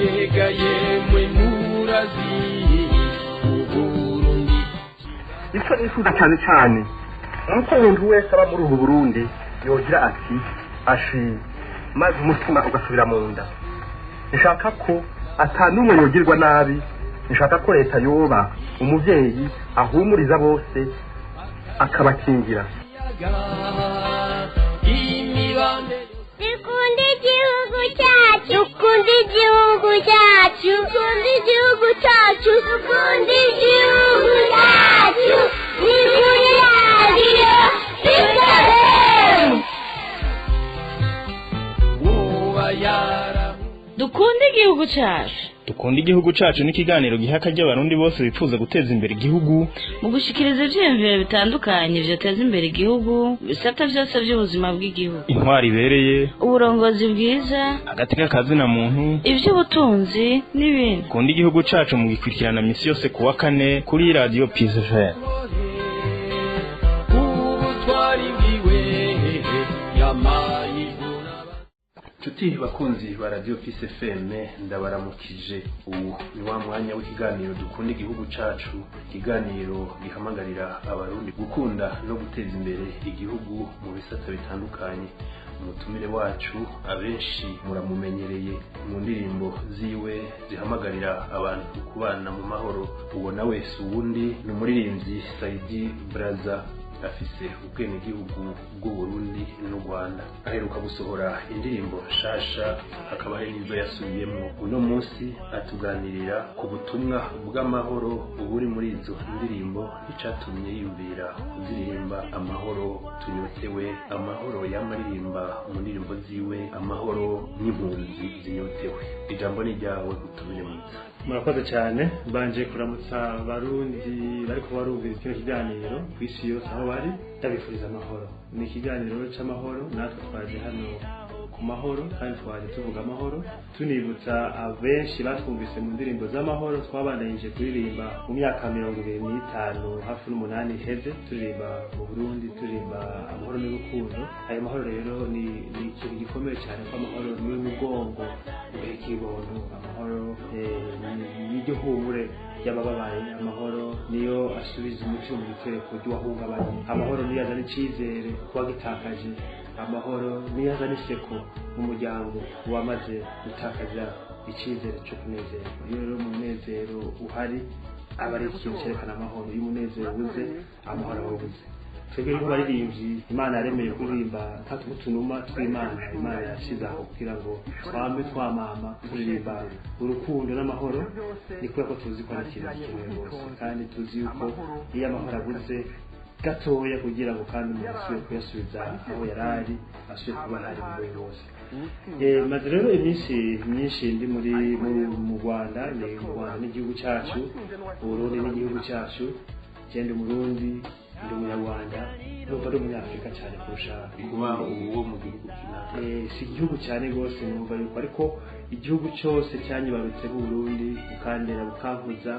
Mbega yemwe murazi Uburundi. Icyo nifuza cyane cyane nuko umuntu wese aba muri ubu Burundi yogira ati ashi, maze umutima ugasubira mu nda. Nshaka ko atanumwe yogirwa nabi, nshaka ko leta yoba umuvyeyi ahumuriza bose akabakingira. Dukunda igihugu cyacu, dukunda igihugu cyacu, dukunda igihugu cyacu, dukunda igihugu cyacu. Ni kuri radiyo Peace. Dukunde igihugu cyacu. Dukunda igihugu cacu n'ikiganiro giha akaryo abarundi bose bifuza guteza imbere igihugu mu gushikiriza ivyiyumviro bitandukanye vyoteza imbere igihugu, ibisata vyose vy'ubuzima bw'igihugu, intwari ibereye, uburongozi bwiza, agateka kazina muntu, ivy'ubutunzi n'ibindi. Dukunda igihugu cacu mu gikurikirana misi yose kuwa kane kuri radio Peace FM. Ubutwari bwiwe yamaye. Nshuti bakunzi ba radio Peace FM, ndabaramukije. Ubu ni wa mwanya w'ikiganiro Dukunda Igihugu Cacu, ikiganiro gihamagarira abarundi gukunda no guteza imbere igihugu mu bisata bitandukanye. Umutumire wacu abenshi muramumenyereye mu ndirimbo ziwe zihamagarira abantu kubana mu mahoro. Uwo nawe si uwundi, ni umuririmbyi Saidi Braza, afise ubwenegihugu bw'Uburundi n'u Rwanda. Aheruka gusohora indirimbo nshasha, hakaba hari n'izo yasubiyemwo. Uno munsi atuganirira ku butumwa bw'amahoro buri muri izo ndirimbo n'icatumye yiyumvira kuziririmba. Amahoro tunyotewe, amahoro yamaririmba mu ndirimbo ziwe, amahoro n'impunzi zinyotewe. Ijambo ni ryawe, utumire mwiza. Murakoze cyane. Mbanje kuramutsa abarundi bariko barumviriza kino kiganiro ku isi yose aho bari, ndabifuriza amahoro. Ni ikiganiro c'amahoro, natwe twaje hano ku mahoro kandi twaje tuvuga amahoro, tunibutsa abenshi batwumvise mu ndirimbo z'amahoro twabandanyije kuririmba mu myaka 25 hafi n'umunani iheze, turirimba mu Burundi, turirimba amahoro n'urukundo. Ayo mahoro rero ni ikintu gikomeye cyane, ko amahoro niwe mugongo uheka ibondo, amahoro niryo humure ry'abababaye, amahoro niyo asubiza umutima mu gitereko ry'uwahungabanye, amahoro niyo azana icizere ku wagitakaje, amahoro niyo azana iseko mu muryango wamaze gutakaza icizere cyo kunezerwa. Iyo rero umunezero uhari aba ari ikintu cyerekana amahoro. Iyo umunezero ubuze, amahoro aba abuze. Twebwe nk'abaririmbyi Imana yaremeye kuririmba utunuma tw'Imana, Imana yashize aho kugira ngo twame twamama turirimba urukundo n'amahoro, ni kubera ko tuzi ko ari ikintu gikenewe rwose, kandi tuzi yuko iyo amahoro abuze gatoya, kugira ngo kandi umuntu asubire kuyasubiza aho yari ari, asubire kuba hari muri bose. Maze rero iminsi myinshi ndi muri mu Rwanda. Ni mu Rwanda n'igihugu cyacu, Uburundi n'igihugu cyacu. Genda Umurundi, ndi Umunyarwanda, numva ndi Umunyafurika cyane kurusha kuba uwo mu gihugu kinaka. Si igihugu cyane rwose, numva yuko ariko igihugu cyose cyanyibarutse Burundi, bukandera, bukankuza,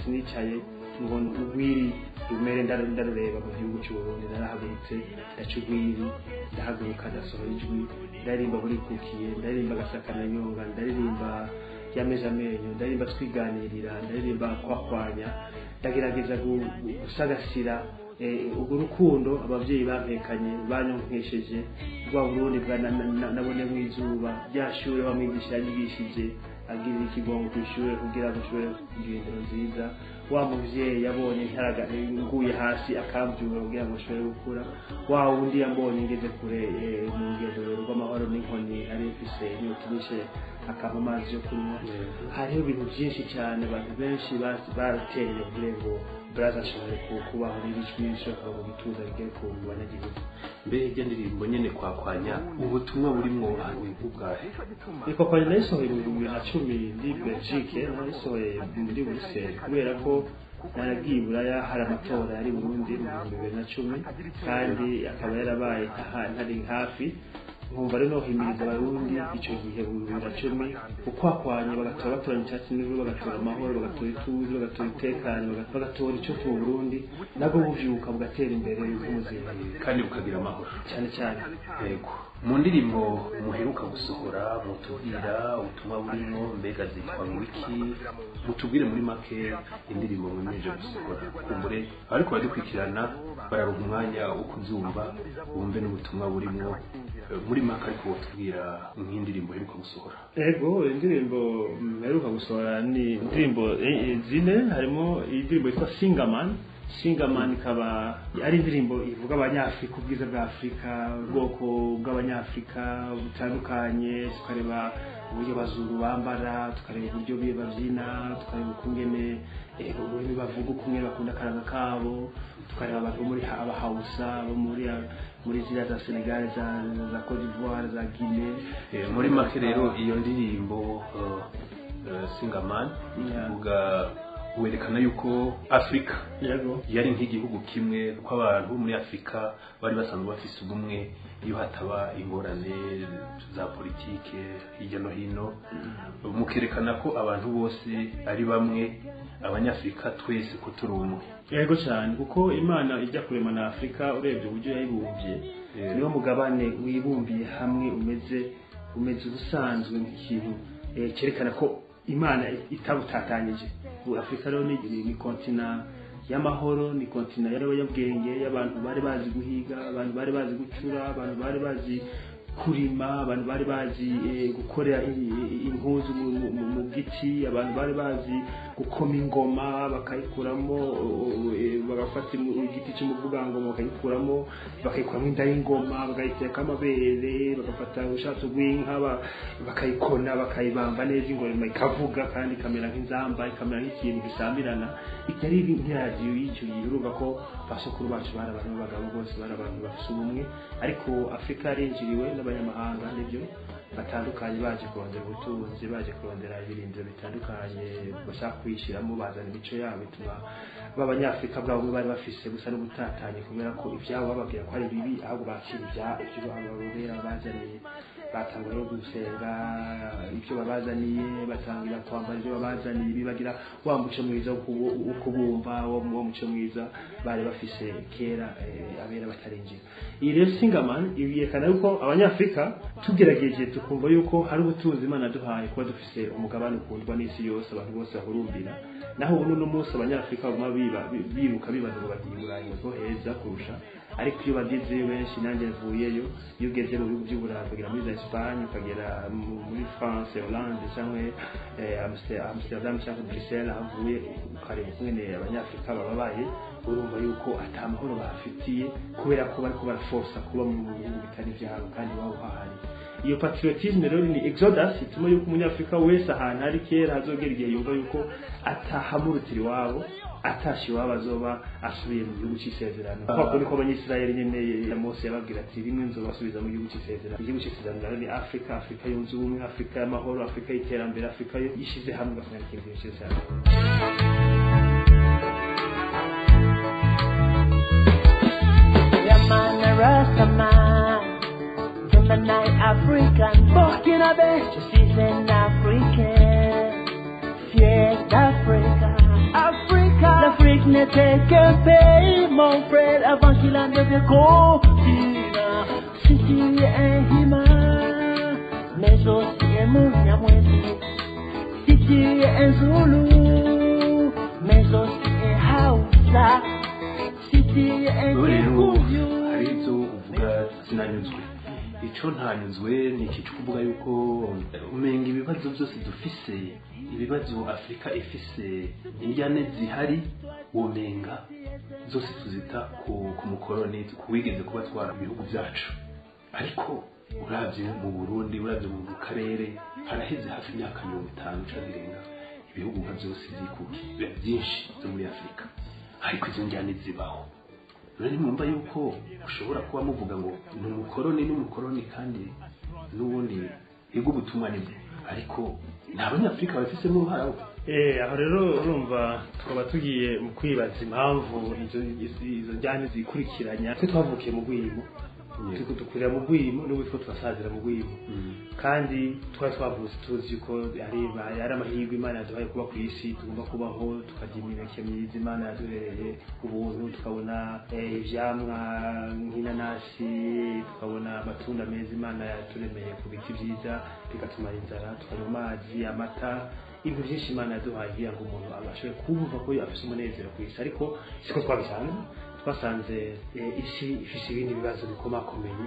sinicaye ngo urwiri rumere ndarureba mu gihugu cy'Uburundi. Narahagurutse ndaca urwiri, ndahaguruka ndasohora ijwi, ndaririmba burikukiye, ndaririmba Agasaka na Nyonga, ndaririmba Yameze Amenyo, ndaririmba Twiganirira, ndaririmba Kwakwanya, ndagerageza gusagasira urwo rukundo abavyeyi bampekanye, banyonkesheje rwa Burundi bwa nabonemo izuba, rya shure wa mwigisha yanyigishije agirira ikigongo kw'ishure kugira ngo nshobore kugira indero nziza, wa muvyeyi yabonye nguye hasi akamvyura kugira ngo nshobore gukura, wa wundi yambonye ngeze kure mu ngendo rw'amahoro n'inkoni ari mfise inyota inyishe akampa amazi yo kunywa. Hariho ibintu byinshi cyane abantu benshi barateye kugira ngo Braza ashobore kubaho n'ijwi rishoboka mu gituza rigere ku banyagihugu. Mbe irya ndirimbo nyene Kwakwanya, ubutumwa burimwo ni nk'ubwahe? Ikwakwanya nayisohoye mu 2010 ndi Belgique, nayisohoye muri Bruxelles kubera ko naragiye i Buraya, hari amatora yari Burundi mu 2010, kandi akaba yarabaye ntari hafi. Nkumva rero nohimiriza Abarundi ico gihe mu 2010 ukwakwanye, bagatora batoranya icyatsi n'ubururu, bagatora amahoro, bagatora ituze, bagatora itekanye, bagatora ico mu Burundi nabwo buvyuka bugatera imbere nk'umuzingi kandi bukagira amahoro cyane cyane. Yego, mu ndirimbo muheruka gusohora mutubwira ubutumwa burimo, mbega zitwa wiki? Mutubwire muri make indirimbo mwemeje gusohora, kumbure ariko badukurikirana bararonka umwanya wo kuzumva bumve n'ubutumwa burimo. Muri make ariko wotubwira nk'indirimbo uheruka gusohora. Ego, indirimbo mperuka gusohora ni indirimbo zine. Harimo indirimbo yitwa Singaman. Singaman ikaba ari indirimbo ivuga Abanyafurika, ubwiza bwa Afurika, ubwoko bw'Abanyafurika butandukanye. Tukareba uburyo Abazuru bambara, tukareba uburyo babyina, tukareba ukungene ururimi bavuga, ukungene bakunda akaranga kabo, tukareba abantu bo muri Abahausa bo muri ziriya za Senegal, za Cote d'Ivoire, za Guinée. Muri make rero iyo ndirimbo Singaman ivuga, werekana yuko Afurika yari nk'igihugu kimwe, ko abantu bo muri Afurika bari basanzwe bafise ubumwe iyo hataba ingorane za politike hirya no hino, mukerekana ko abantu bose ari bamwe, Abanyafurika twese ko turi umwe. Yego cyane, kuko Imana ijya kurema na Afurika, urebye uburyo yayibumbye, niwo mugabane wibumbiye hamwe umeze ubusanzwe nk'ikintu cyerekana ko Imana itabutatanyije. Ubu Afurika rero ni continent y'amahoro, ni continent y'abanyabwenge, y'abantu bari bazi guhiga, abantu bari bazi gucura, abantu bari bazi kurima, abantu bari bazi gukorera impuzu mu giti, abantu bari bazi gukoma ingoma bakayikuramo, bagafata igiti cy'umuvugangoma bakayikuramo, bakayikuramo inda y'ingoma, bakayitereka amabere, bagafata ubushatsi bw'inka bakayikona, bakayibamba neza, ingoma ikavuga kandi ikamera nk'inzamba, ikamera nk'ikintu gisamirana, itari nk'iradiyo y'icyo gihe. Urumva ko basokuru bacu bari abantu b'abagabo bose, bari abantu bafise ubumwe. Ariko Afurika yarinjiriwe n'abanyamahanga, nibyo, batandukanye, baje kurondera ubutunzi, baje kurondera ibirindiro bitandukanye bashaka kuyishyiramo, bazana imico yabo, bituma b'Abanyafurika bwabo bari bafise gusa n'ubutatanye, kubera ko ibyabo bababwira ko ari bibi, ahubwo bakira ibyo ababera bazaniye. Batangura no gusenga ibyo babazaniye, batangira kwambara ibyo babazaniye, bibagira wa muco mwiza wo kubumba, wa muco mwiza bari bafise kera abera batarinjira. Iyi rero Singaman yerekana yuko Abanyafurika tugerageje tukumva yuko hari ubutunzi Imana duhaye, kuba dufise umugabane ukundwa n'isi yose, abantu bose bahurumbira. Naho ubu n'uno munsi Abanyafurika baguma biruka bibaza ngo bagiye i Burayi ngo heza kurusha, ariko iyo bagezeyo benshi, nanjye mvuyeyo, iyo ugeze mu bihugu by'Uburayi, ukagera muri za Espagne, ukagera muri France, Hollande cyangwa Amsterdam cyangwa Bruxelles aho mvuye, ukareba ukungene Abanyafurika bababaye, urumva yuko ata mahoro bafitiye, kubera ko bariko baraforsa kuba mu bihugu bitari ivyabo kandi iwabo hahari. Iyo patriotisme rero ni exodus ituma yuko Umunyafurika wese ahantu ari kera hazogera igihe yumva yuko atahamurutira iwabo, atashe iwabo azoba asubiye mu gihugu c'isezerano. Kwa kundi ko Abanyisirayeli nyene ya Mose yababwira ati: "Rimwe nzobasubiza mu gihugu c'isezerano." Igihugu c'isezerano rero ni Afurika, Afurika yunze ubumwe, Afurika y'amahoro, Afurika y'iterambere, Afurika yishize hamwe, ugasanga ni ikintu cyose. Yeah, man, a Rastaman. Gemini African, Burkinabe, je suis un Africain, fier d'Africa. Africa, l'Afrique n'était qu'un pays, mon frère, avant qu'il en devienne continent. Si tu es un Hima, mais aussi un Munyamwezi. Si tu es un Zulu, mais aussi un Hausa. Si tu es un Wewe rero Kikuyu. Hari ibyo uvuga sinanyuzwe. Icyo ntanyuzwe ni iki cyo kuvuga yuko umenga ibibazo byose dufise, ibibazo Afurika ifise, indyane zihari, womenga zose tuzita ku mukoroni, ku wigeze kuba twara ibihugu byacu. Ariko uravye mu Burundi, uravye mu karere, haraheze hafi imyaka 50 canke irenga ibihugu nka byose vyikukiye byinshi byo muri Afurika, ariko izo njyane zibaho. Rero nimwumva yuko ushobora kuba muvuga ngo ni umukoroni n'umukoroni, kandi n'ubundi yego ubutumwa nibwo, ariko ni Abanyafurika babifisemo uruhara bo. Aho rero urumva tukaba tugiye mu kwibaza impamvu izo njyane zikurikiranya. Twe twavukiye mu rwimo. Turiko dukurira mu rwimo, n'ubu turiko turasazira mu rwimo. Kandi twari twavutse tuzi yuko ari amahirwe Imana yaduhaye kuba ku isi, tugomba kubaho tukarya imineke myiza Imana yaduhereye ubuntu, tukabona ivyamwa nk'inanasi, tukabona amatunda meza Imana yaturemeye ku biti vyiza bigatumara inzara, tukanywa amazi, amata, ibintu byinshi Imana yaduhaye kugira ngo umuntu abashe kumva ko afise umunezero ku isi. Ariko siko twabisanze. Twasanze isi ifise ibindi bibazo bikomakomeye,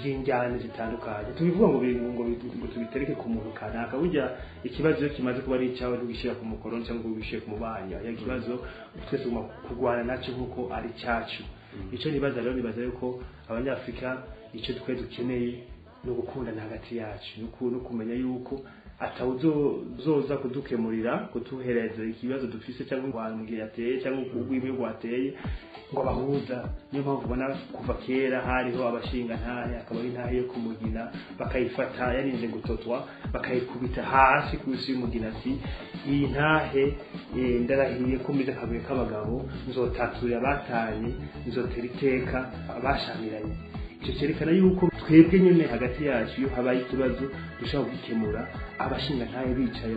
vy'injyane zitandukanye. Tubivuga ngo tubitereke ku muntu kanaka. Burya ikibazo iyo kimaze kuba ari icawe, ntugishyira ku mukoroni cyangwa ngo ugishyire ku mubanyi. Iyo ikibazo twese tugomba kurwana nacyo nk'uko ari cyacu. Ico nibaza rero, nibaza yuko Abanyafrika ico twe dukeneye ni ugukundana hagati yacu, no kumenya yuko atawuzoza kudukemurira, kutuhereza ikibazo dufise, cyangwa ngo mu gihe yateye cyangwa urwimo rwateye ngo abahuza. Niyo mpamvu ubona kuva kera hariho abashinga ntahe, akaba ari intahe yo kumugina, bakayifata yarinze gutotwa, bakayikubita hasi ku isi y'umugina, ati: "Iyi ntahe, ndarahiye ko mbize akabuye k'abagabo, nzotaturira abatanye, nzotera iteka abashamiranye." Icyo cyerekana yuko twebwe nyine hagati yacu iyo habaye ikibazo dushobora kugikemura, abashinga ntahe bicaye,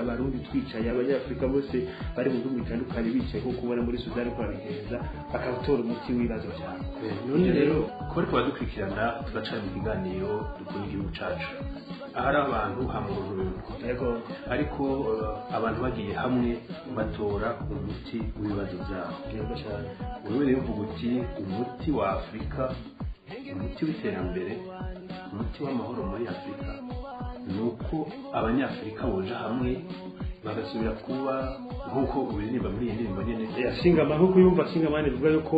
Abarundi twicaye, Abanyafurika bose bari mu bihugu bitandukanye bicaye, nkuko ubona muri Sudani ko babigenza, bakatora umuti w'ibibazo byabo. None rero ko bariko baradukurikirana, turacari mu kiganiro Dukunda Igihugu Cacu. Ahari abantu hamururuntu. Yego. Ariko abantu bagiye hamwe batora umuti w'ibibazo byabo. Yego cyane. Wewe rero uvuga uti umuti wa Afurika, umuti w'iterambere, umuti w'amahoro muri Afurika ni uko Abanyafurika boja hamwe bagasubira kuba nk'uko ubiririmba muri iyi ndirimbo nyene. Singama, nkuko yumva Singamani bivuga yuko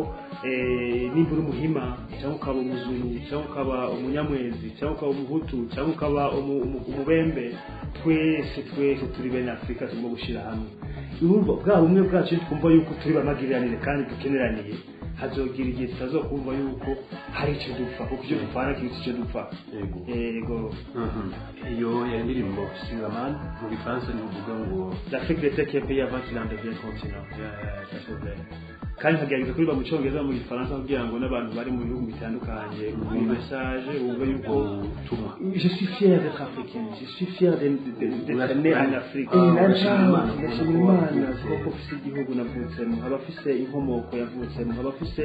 nimba uri Umuhima cyangwa ukaba Umuzulu cyangwa ukaba Umunyamwezi cyangwa ukaba Umuhutu cyangwa ukaba Umubembe, twese twese turi bene Afurika, tugomba gushyira hamwe. Urumva bwa bumwe bwacu, twumva yuko turi bamagiranire kandi dukeneraniye, hazogira igihe tutazokumva yuko hari icyo dupfa, kuko icyo dupfana kiruta icyo dupfa. Yego. Yego. Iyo yari indirimbo Singaman, mu gifaransa ni uvuga ngo "L'Afrique n'était qu'un pays avant qu'il en devienne continent." Ça, c'est vrai. Kandi nkagerageza kuririmba mu Cyongereza, mu Gifaransa, kugira ngo n'abantu bari mu bihugu bitandukanye bumve message, bumve yuko ubutumwa. Je suis fier d'être africain, je suis fier d'être né en Afrique. Ah, urashima Imana. Ndashima Imana kuko mfise igihugu navutsemo, nkaba mfise inkomoko yavutsemo, nkaba mfise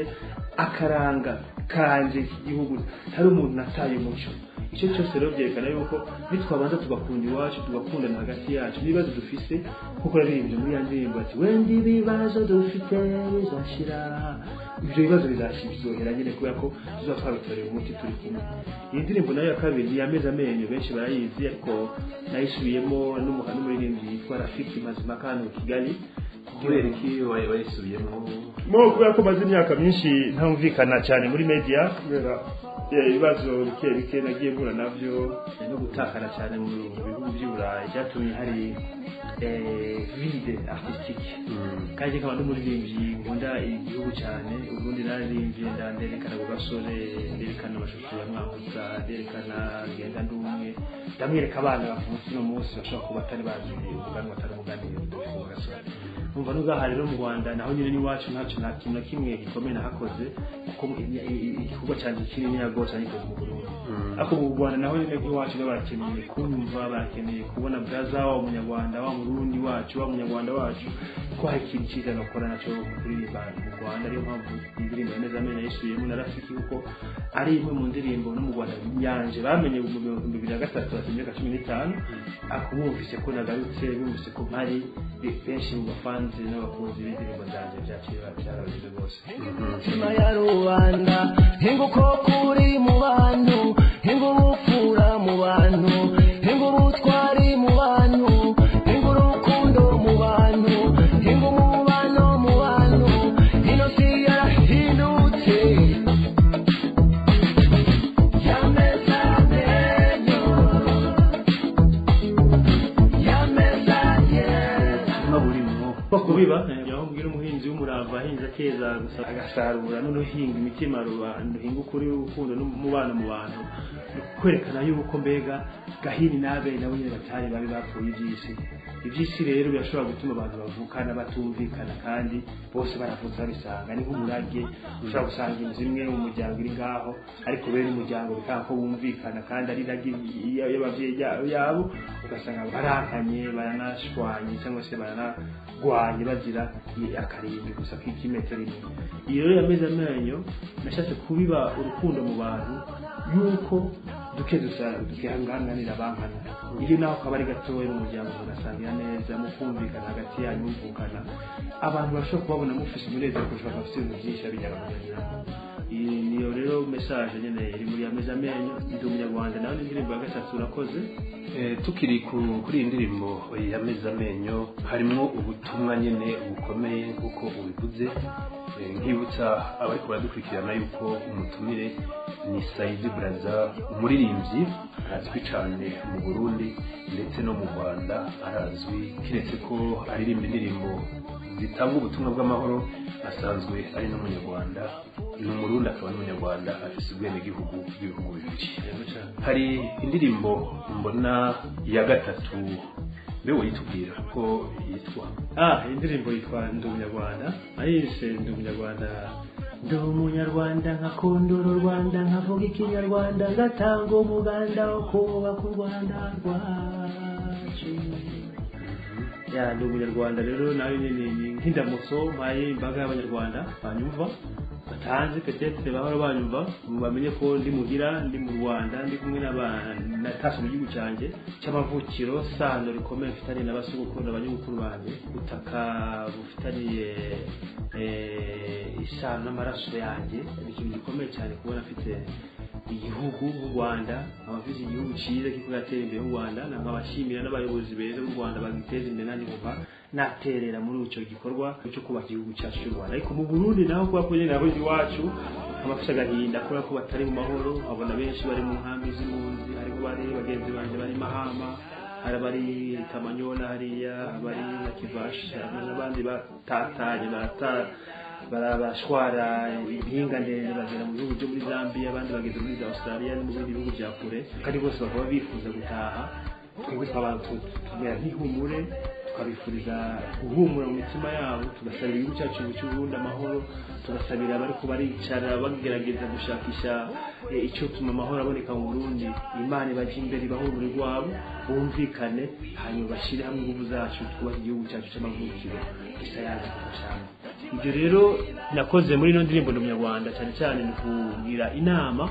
akaranga kanje k'igihugu, ntari umuntu nataye umuco. Icyo cyose rero byerekana yuko nitwabanza tugakunda iwacu, tugakundana hagati yacu, n'ibibazo dufise, nkuko yaririmbye muri ya ndirimbo ati: "Wenda ibibazo dufite bizashira." Ibyo bibazo bizashira, bizohera nyine, kubera ko tuzaba twabitoreye umuti turi kumwe. Iyi ndirimbo nayo ya kabiri ni Yameze Amenyo, benshi barayizi, ariko nayisubiyemo n'umuririmbyi yitwa Rafiki Mazimaka hano i Kigali. Kubera iki wayisubiyemo? Mo kubera ko maze imyaka myinshi ntumvikana cyane muri media, kubera ibibazo bike bike nagiye mpura navyo, no gutakara cyane mu bihugu by'i Burayi byatumye hari vide artistique. Kandi nkaba n'umuririmbyi nkunda igihugu cyane. Ubundi naririmbye, nderekana ku gasore, nderekana amashusho ya Mwambutsa, nderekana Genda Ndumwe, ndamwereka abana bavutse uno munsi bashobora kuba batari bazi umuganwa, atari umugani ku gasore. Numva n'ubwaha rero mu Rwanda naho nyine n'iwacu ntacyo, nta kintu na kimwe gikomeye nahakoze, kuko igikorwa cyanjye kinini rwose nagikoze mu Burundi. Ariko mu Rwanda naho nyine nk'iwacu nabo barakeneye kumva, barakeneye kubona braza wa Munyarwanda, wa Murundi wacu, wa Munyarwanda wacu, ko hari ikintu cyiza bakora nacyo kuririmba mu Rwanda. Ariyo mpamvu indirimbo Yameze Amenyo yisubiyemo na Rafiki, kuko ari imwe mu ndirimbo no mu Rwanda yanje bamenye mu 2003, bati imyaka 15, ariko bumvise ko nagarutse, bumvise ko mpari, benshi mu bafanzi n'abakunzi b'indirimbo zanjye byakira byarabagize rwose. Imitima ya rubanda, hinga uko kuri mu bantu, hinga ubupfura mu bantu, hinga ubutwari mu bantu, hinga urukundo mu bantu, hinga umubano mu bantu. Ino si yarahindutse, yameze amenyo, yameze amenyo. Ubuzima burimwo kubiba, aho mbwira umuhinzi w'umurava ahinze. akeza gusa agasarura n'uruhinga imitima rubanda ruhinga ukuri urukundo n'umubano mu bantu, kwerekana yuko mbega Gahini n'Abeli nabo nyene batari babi bapfuye ivy'isi. Ivy'isi rero birashobora gutuma abantu bavukana batumvikana kandi bose baravutse babisanga. Ni nk'umurage, ushobora gusanga inzu imwe mu muryango iri ngaho, ariko bene umuryango bikanga ko bumvikana kandi ari iragi y'abavyeyi yabo, ugasanga barankanye, baranashwanye cyangwa se baranagwanye bazira akarimbi gusa k'imetero imwe. Iyo rero yameze amenyo, nashatse kubiba urukundo mu bantu yuko duke dukihanganira bankana, iyo naho kaba ari gatoya mu muryango mugasangira neza, mukumvikana hagati yanyu, muvukana, abantu bashobora kubabona mufise umunezero kurusha bafise ibintu byinshi babijyana. Iyi niyo rero message nyene iri muri yameze amenyo. Ndi umunyarwanda nawe ni indirimbo ya gatatu urakoze. Tukiri kuri iyi ndirimbo yameze amenyo, harimo ubutumwa nyene bukomeye nk'uko ubivuze. Nkibutsa abariko baradukurikirana yuko umutumire ni Saidi Brazza, umuririmbyi arazwi cyane mu Burundi ndetse no mu Rwanda arazwi, kiretse ko aririmba indirimbo zitanga ubutumwa bw'amahoro, asanzwe ari n'umunyarwanda, ni umurundi akaba n'umunyarwanda, afise ubwenegihugu bw'ibihugu bibiri. Hari indirimbo mbona ya gatatu, mbe woyitubwira ko yitwa? Indirimbo yitwa Ndi Umunyarwanda. Ayise Ndi Umunyarwanda. Ndi umunyarwanda nkakunda uru Rwanda, nkavuga ikinyarwanda, ngatanga umuganda wo kubaka u Rwanda rwacu. Ya, ndi umunyarwanda rero nawe nyene ni nk'indamutso mpaye imbaga y'abanyarwanda banyumva batanzi, peut-être bahora banyumva, bamenye ko ndi muhira, ndi mu Rwanda, ndi kumwe natashe mu gihugu cyanjye cy'amavukiro, sano rikomeye mfitaniye na basogokuru na banyogokuru banjye, ubutaka bufitaniye isano n'amaraso yanjye. Ni ikintu gikomeye cyane kubona mfite igihugu nk'u Rwanda, abafite igihugu cyiza kiriko kiratera imbere nk'u Rwanda, nkabashimira n'abayobozi beza b'u Rwanda bagiteza imbere, nanjye nkumva naterera muri ico gikorwa cyo kubaka igihugu cyacu cy'u Rwanda. Ariko mu Burundi naho, kuba ko nyene naho iwacu, abafite agahinda kubera ko batari mu mahoro, nkabona benshi bari mu nkambi z'impunzi, harimo bari bagenzi banje bari Mahama, hari abari Kamanyola hariya, abari na Kivashi, n'abandi batatanye barabashwara impinga ndende bagera mu bihugu byo muri Zambia, abandi bageze muri za Australia no mu bindi bihugu bya kure, kandi bose bakaba bifuza gutaha. Twebwe tw'abantu tumera nk'ihumure, tukabifuriza guhumura mu mitima yabo, tugasabira igihugu cyacu cy'u Burundi amahoro, tugasabira abariko baricara bagerageza gushakisha icyo tuma amahoro aboneka mu Burundi, Imana ibaje imbere ibahumure rwabo, bumvikane, hanyuma bashyire hamwe ingufu zacu twubake igihugu cyacu cy'amavukiro gisayaje gufashamo. Ibyo rero nakoze muri ino ndirimbo Ndi Umunyarwanda, cyane cyane ni kugira inama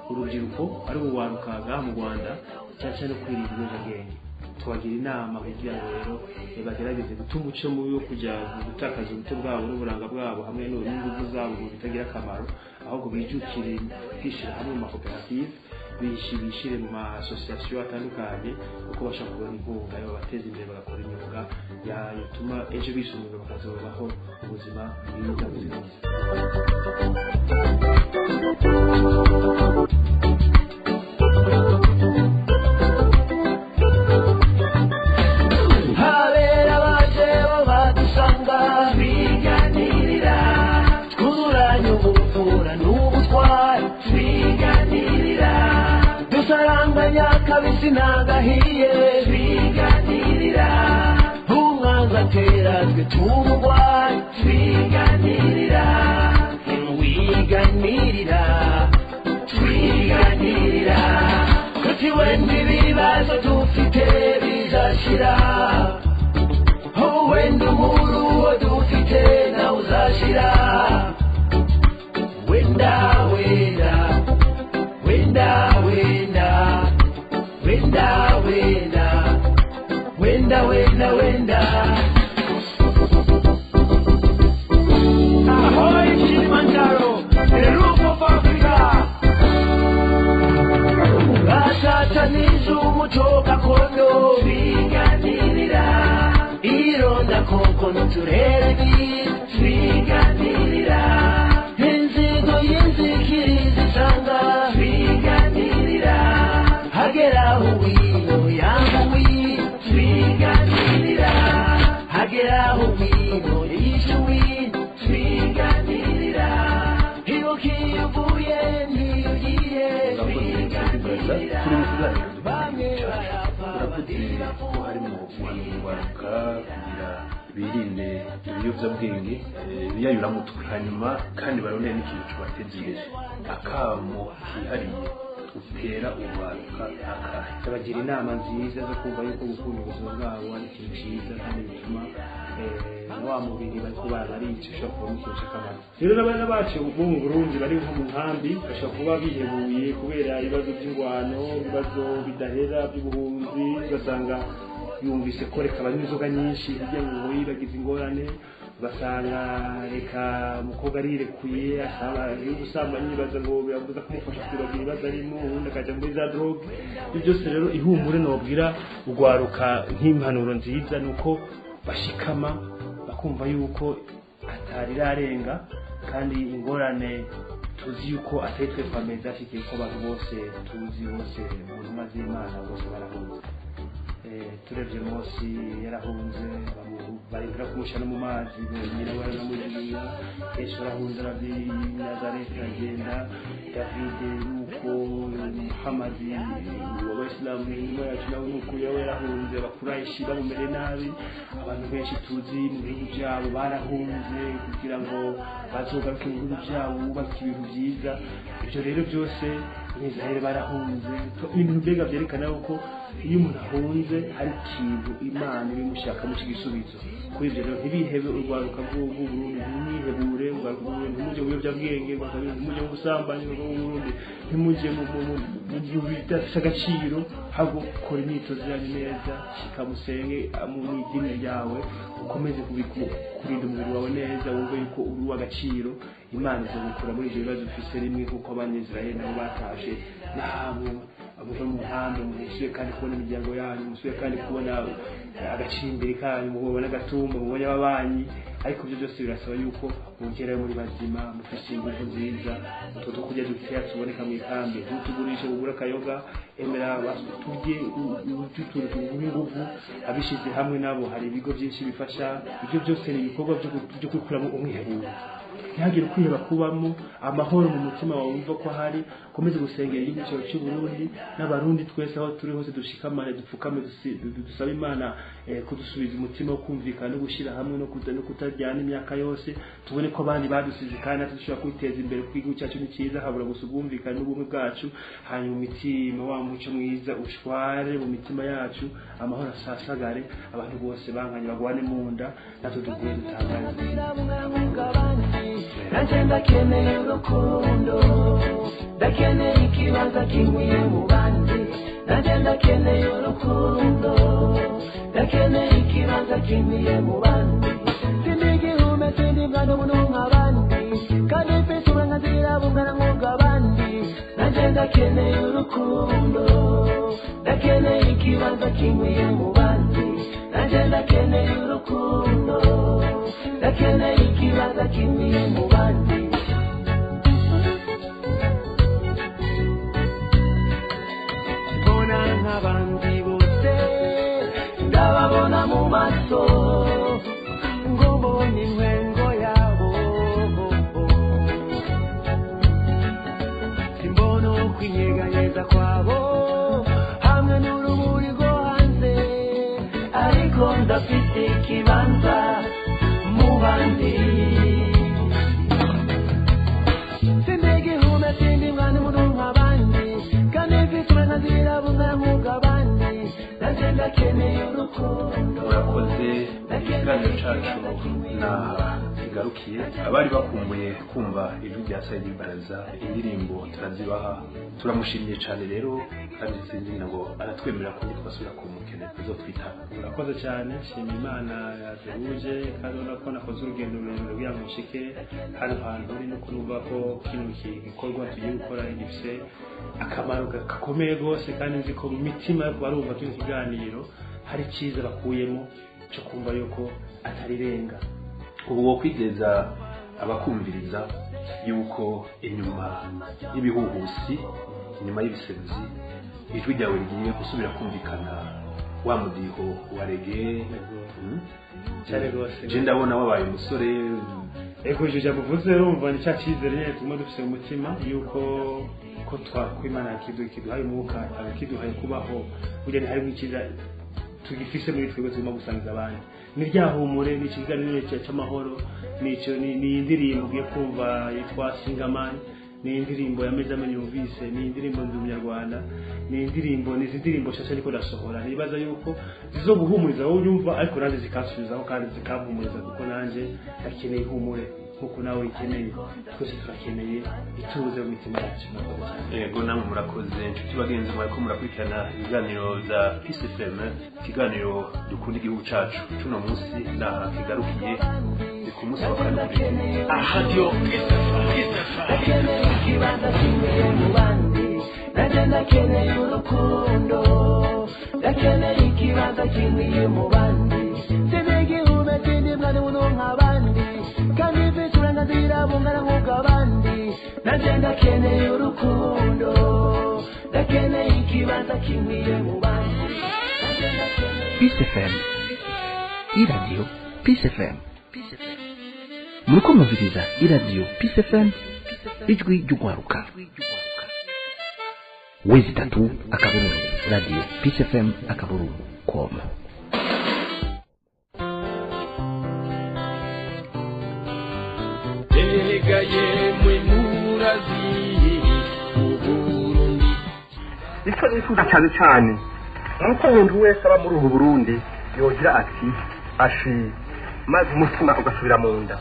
urubyiruko ari uwaruka ngaha mu Rwanda, cyane cyane kwirinda ibiyobyabwenge. Tubagira inama kugira ngo rero bagerageze guta umuco mubi wo kujya gutakaza ubuto bwabo n'uburanga bwabo hamwe n'ingufu zabo mu bitagira akamaro, ahubwo bijukire kwishyira hamwe mu makoperative, bishire mu ma association atandukanye, kuko bashobora kubona inkunga babateza imbere, bagakora imyuga yatuma ejo bisumbuye bakazobaho ubuzima bwiza buzira umuze. Habera abaje bo badusanga twiganirira, twuzuranye ubupfura n'ubutwari, twiganirira, dusaranganya akabisi n'agahiye, twiganirira, umwanzi atera twe tumugwaye, twiganirira, wiganirira, twiganirira, kuti wenda ibibazo dufite bizashira, wenda umuruho dufite nawe uzashira, wenda wenda wenda wenda wenda wenda wenda wenda wenda. Ahoy Kilimanjaro, the roof of Africa. Bashatanije umuco gakondo, twiganirira, ironda koko n'uturere twiganirira, inzigo y'inzikirizi isanga twiganirira, hagera uwino yanga twiganirira, hagera uwino yishe uwino twiganirira. Baraza, turi mu kiganiro dukunda igihugu cyacu. Uravuze ko harimo guhanura urwaruka kugira birinde ibiyobyabwenge, ibiyayuramutwe, hanyuma kandi barondere n'ikintu kibateza imbere. Akamo kihariye utera urwaruka akahe? Bagira inama nziza zo kumva yuko gukunda ubuzima bwabo ari ikintu cyiza, kandi bituma wa mubiri bariko barica ushobora kubona ikintu cy'akamaro. Rero n'abana bacu bo mu Burundi bari nko mu nkambi bashobora kuba bihebuye kubera ibibazo by'ingwano, ibibazo bidahera by'ubuhunzi, ugasanga yumvise ko reka banywa inzoga nyinshi kugira ngo yibagize ingorane, ugasanga reka umukobwa arirekuye asaba ubusambanyi, yibaza ngo birabuza kumufasha kwibagira ibibazo arimo, ubundi akajya muri za drogue. Ibyo byose rero, ihumure nobwira urwaruka nk'impanuro nziza ni uko bashikama bakumva yuko atarirarenga, kandi ingorane tuzi yuko atari twe twambere zashikiye, ko abantu bose tuzi bose mu ntumwa z'Imana bose barahunze. Turebye Mose yarahunze, barindira kumushyira no mu mazi, nyina we aranamujugunya. Yesu arahunze, arava i Nazareti aragenda. David nuko, Muhamadi w'Abayisilamu inyuma yacu nawe nuko, yawe yarahunze, Abakurayishi bamumere nabi. Abantu benshi tuzi mu bihugu byabo barahunze kugira ngo bazogaruke mu bihugu byabo bubake ibintu byiza. Ibyo rero byose, Israel barahunze. Ni ibintu mbega byerekana yuko iyo umuntu ahunze hari ikintu Imana ibimushakamo cy'igisubizo. Kuri ibyo rero, ntibihebe urwaruka rw'Uburundi, ntimwihebure urwaruka rw'Uburundi, ntimujye mu biyobyabwenge, ntimujye mu busambanyi, urwaruka rw'Uburundi ntimujye mu bidafite agaciro. Ahubwo kora imyitozo yanyu neza, shika musenge mu idini ryawe, ukomeze kurinda umubiri wawe neza, wumve yuko uri uw'agaciro. Imana izagukura muri ibyo bibazo ufise rimwe, kuko Abanyisirayeli nabo batashe. Namwe muve mu nkambi, musubire kandi kubona imiryango yanyu, musubire kandi kubona agacimbiri kanyu, mubone agatumba, mubone ababanyi. Ariko ibyo byose birasaba yuko mugerayo muri bazima, mufise ingufu nziza. Utwo two kurya dukeya tuboneka mu ikambi ntutugurishe ugure akayoga, emera turye utuntu tuguha ingufu. Abishize hamwe nabo, hari ibigo byinshi bifasha. Ibyo byose ni ibikorwa byo kwikuramo umwiheburo, ntihagire ukwiheba kubamo, amahoro mu mutima wawe wumva ko ahari. Ukomeze gusengera igihugu cyawe cy'u Burundi n'Abarundi twese aho turi hose, dushikamane, dupfukame, dusabe Imana kudusubiza umutima wo kumvikana no gushyira hamwe no kutaryana imyaka yose. Tubone ko abandi badusize kandi natwe dushobora kwiteza imbere, kuko igihugu cyacu ni cyiza, habura gusa ubwumvikane n'ubumwe bwacu. Hanyuma imitima, wa muco mwiza ushware mu mitima yacu, amahoro asasagare, abantu bose bankanye bagwane mu nda, natwe duguye dutangaze. Nanje ndakeneye urukundo, ndakeneye ikibanza kinkwiye mu bandi. Nanje ndakeneye urukundo, ndakeneye ikibanza kinkwiye mu bandi. Sindi igihume, sindi mwana umuntu nk'abandi, kandi mfise uburenganzira bungana nk'ubw'abandi. Nanje ndakeneye urukundo, ndakeneye ikibanza kinkwiye mu bandi. Nanje ndakeneye urukundo, ndakeneye ikibanza kinkwiye mu bandi. Mbona nk'abandi bose, ndababona mu maso, ngo mbone intwengo yabo, simbona ukwinyeganyeza kwabo hamwe n'urumuri rwo hanze, ariko ndafite ikibanza mu bandi. Sindi igihume, sindi mwana umuntu nk'abandi, kandi mfite uburenganzira bungana nk'ubw'abandi. Nanje ndakeneye urukundo. Murakoze. Ikiganiro cyacu naha kigarukiye. Abari bakumbuye kumva ijwi rya Saidi Baraza, indirimbo turazibaha. Turamushimiye cyane rero, kandi sinzi ngo aratwemerera ko twasubira kumukene azotwitaba. Urakoze cyane, shima Imana yaduhuje, kandi ubona ko nakoze urugendo rurerure kugira ngo nshike hano hantu uri, no kumva ko kino gikorwa tugiye gukora gifise akamaro gakomeye rwose, kandi nzi ko mu mitima yo barumva kino kiganiro hari icyiza bakuyemo cyo kumva yuko atarirenga. Ubu wo kwizeza abakumviriza yuko inyuma y'ibihuhusi, inyuma y'ibiseruzi, ijwi ryawe rigiye gusubira kumvikana wa mudiho wa reggae? Cyane rwose. Je ndabona wabaye umusore. Ego, ivyo jambo uvuze, urumva ni cya cyizere nyene tuguma dufise mu mutima yuko ko twakwimana kiduhaye umwuka, kiduhaye kubaho, burya harimo icyiza tugifise muri twebwe tugomba gusangiza abandi. Ni rya humure, ni ikiganiro cy'amahoro, nico ni indirimbo ugiye kumva yitwa Singamani, ni indirimbo yameze amenyo yumvise, ni indirimbo Ndi Umunyarwanda, ni indirimbo, ni izi ndirimbo nshasha ariko ndasohora. Nibaza yuko zizoguhumuriza wowe unyumva, ariko nanjye zikansubizaho kandi zikampumuriza, kuko nanjye ndakeneye ihumure nkuko nawe uyikeneye. Twese turakeneye ituze mu mitima yacu. Murakoze cyane. Yego, namwe murakoze, inshuti bagenzi mwariko murakurikirana ibiganiro bya Peace FM. Ikiganiro Dukunda Igihugu Cacu cuno munsi naha kigarukiye. Ni ku munsi wa kane. Radio Ndakeneye ikibanza kimwe mu bandi, nanjye ndakeneye urukundo, ndakeneye ikibanza kimwe mu bandi. Sindi igihume, sindi mwana w'uno nk'abandi, kandi mfite uburenganzira bungana nk'ubw'abandi. Nanjye ndakeneye urukundo, ndakeneye ikibanza kimwe mu bandi. Nanjye ndakeneye Peace FM, iradiyo Peace FM. Muriko mwumviriza iradiyo Peace FM, ijwi ry'ugwaruka. w.radiopacefm.com. Erega yemwe murazi Uburundi. Icyo nifuza cyane cyane nuko umuntu wese aba muri ubu Burundi yogira ati ashi, maze umutima ugasubira mu nda.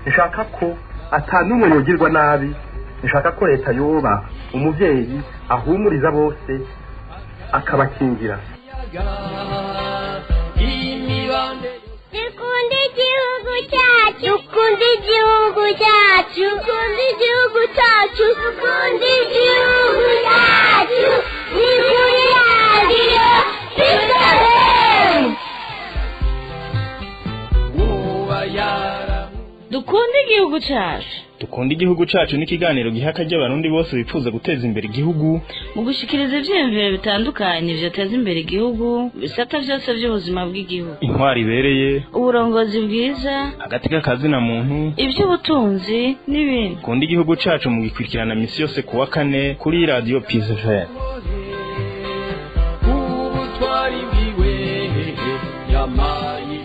Nshaka ko atanumwe yogirwa nabi. Nshaka ko leta yoba umuvyeyi ahumuriza bose, akabakingira. Imibande. Dukunda igihugu cyacu, dukunda igihugu cyacu, dukunda igihugu cyacu, dukunda igihugu cyacu. Ni kuri Radiyo Peace. Uba yara Dukunde igihugu cyacu. Dukunda Igihugu Cacu ni ikiganiro giha akaryo abarundi bose bifuza guteza imbere igihugu mu gushikiriza ivyiyumviro bitandukanye vyoteza imbere igihugu mu bisata vyose vy'ubuzima bw'igihugu. Intwari ibereye, uburongozi bwiza, hagati k'akazina muntu, ivy'ubutunzi n'ibindi. Dukunda Igihugu Cacu mu gikurikirana misi yose kuwa kane kuri Radiyo Peace FM. Ubutwari bwiwe yamaye.